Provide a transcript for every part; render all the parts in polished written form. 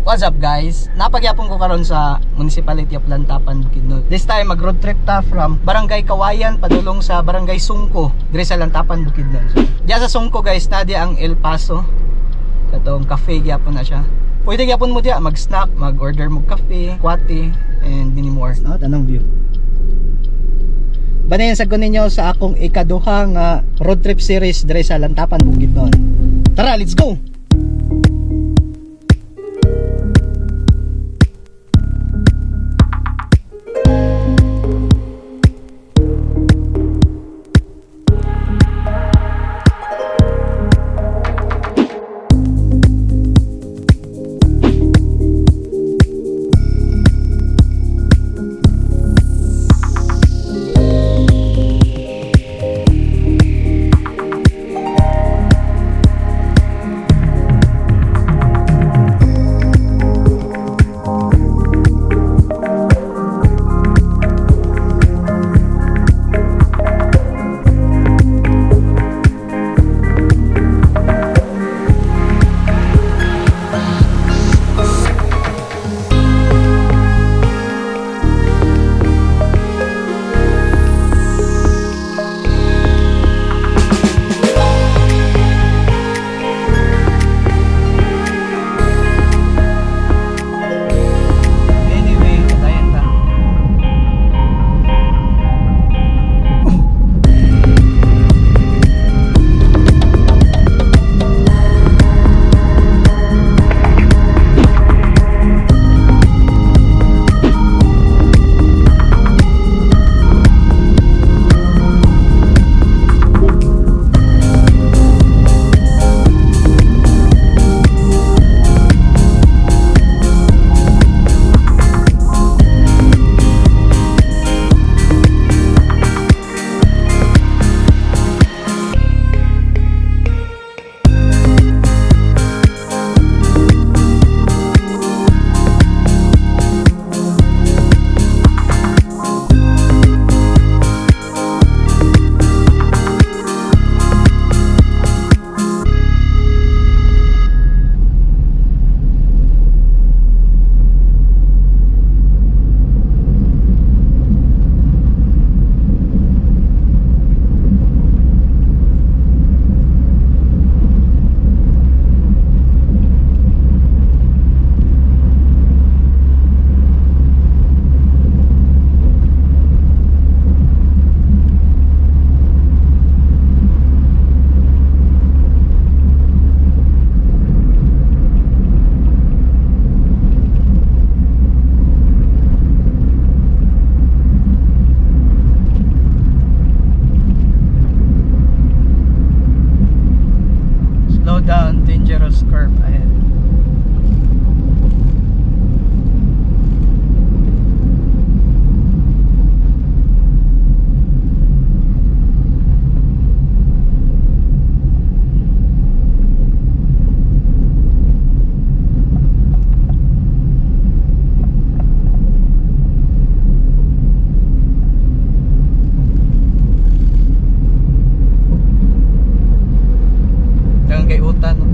What's up, guys? Napagyapon ko karon sa Municipality of Lantapan, Bukidnon. This time mag road trip ta from Barangay Kawayan padulong sa Barangay Sungko, dire sa Lantapan, Bukidnon. So, diya sa Sungko, guys, na di ang El Paso. Katong cafe gyapon na siya. Pwede gyapon mo diya mag-snack, mag-order mo kape, kwati, and many more. No, tanong view. Banayan sa ninyo sa akong ikaduha nga road trip series dire sa Lantapan, Bukidnon. Tara, let's go! Anyway, padayon ta. Slow down, dangerous curve ahead. Dagang kay utan, no?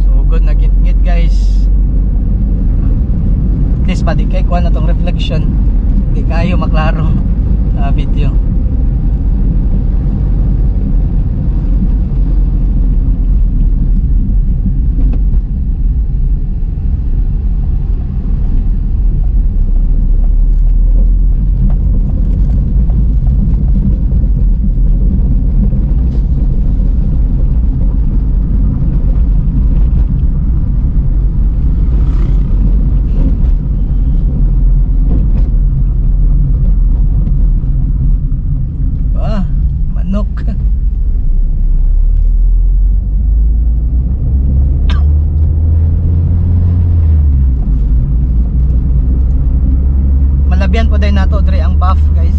So good na gitngit, guys. At least ba di kay kuha na tong reflection. Di kayo maklaro sa video. Ah, manok. Malabian po din nato dre ang buff, guys.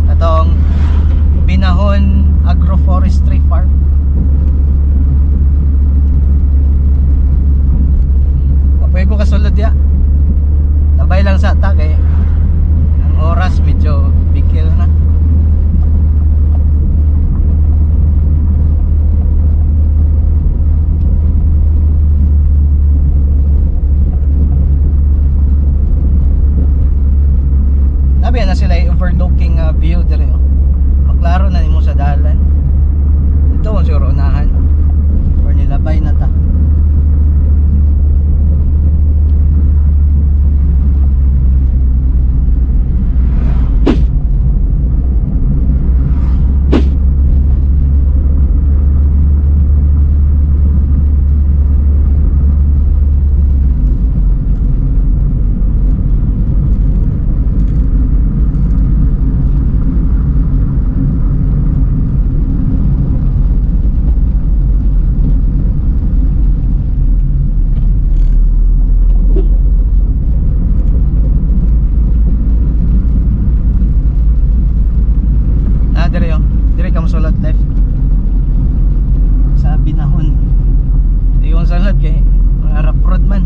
Atong Binahon Agroforestry Farm. Pwede ko kasulod ya. Labay lang sa ta kay ang oras medyo bikil na. Labi na sila yung overlooking view dire oh. Maklaro na nimo sa dalan. Ito ang siguro unahan or nilabay na ta. Ah, dire oh. Dire ka mosulod left. Sa Binahon. Di yung sulod kay mga rough road man.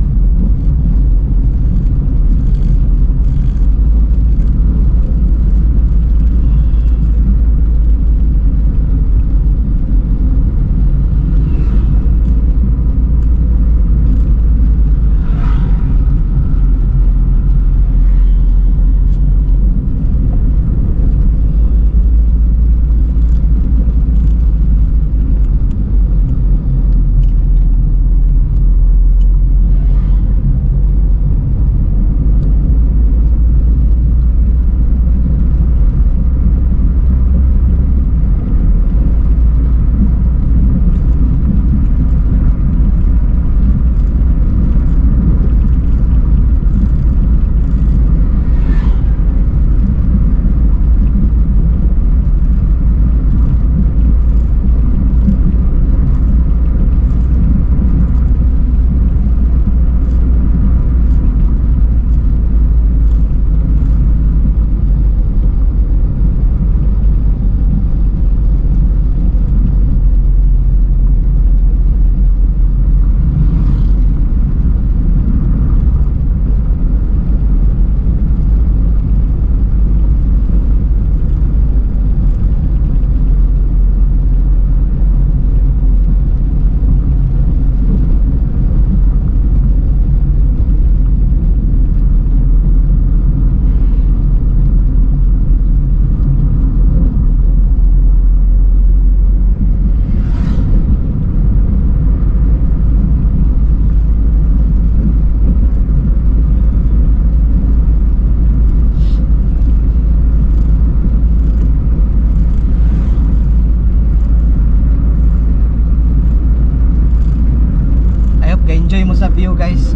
I hope ga-enjoy mo sa view, guys.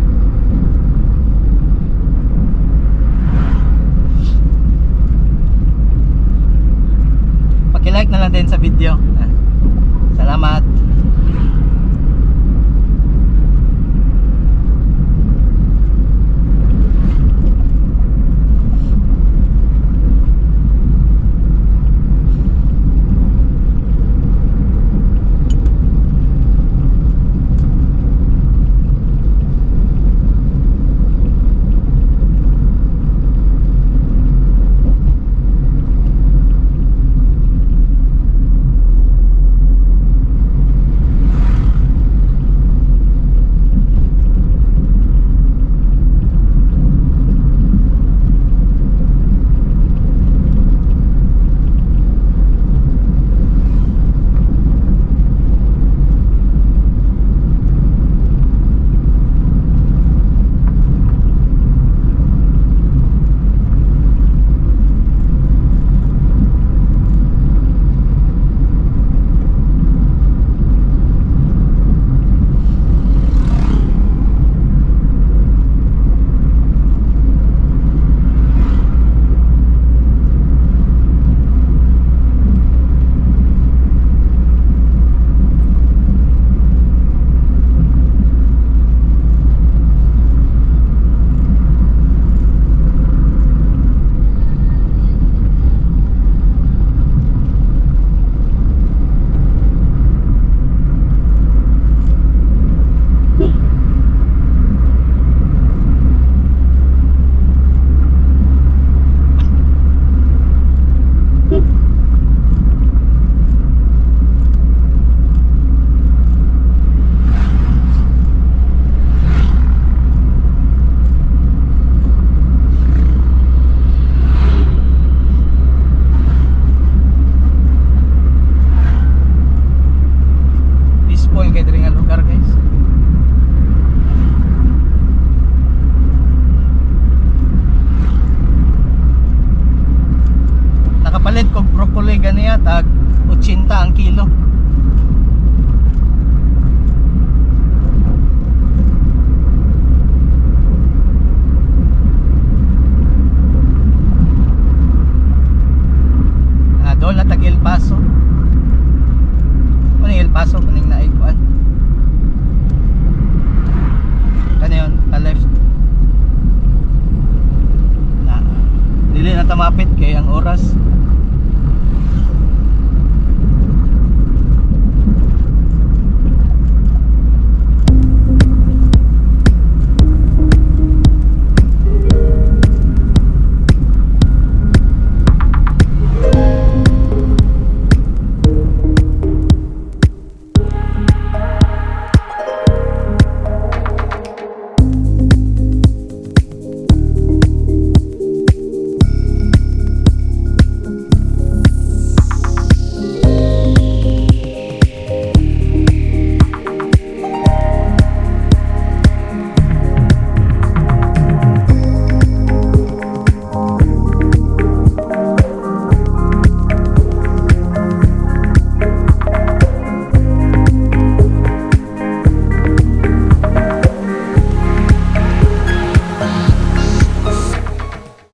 Paki-like na lang din sa video. Ah, salamat. na ta mapit kay ang oras.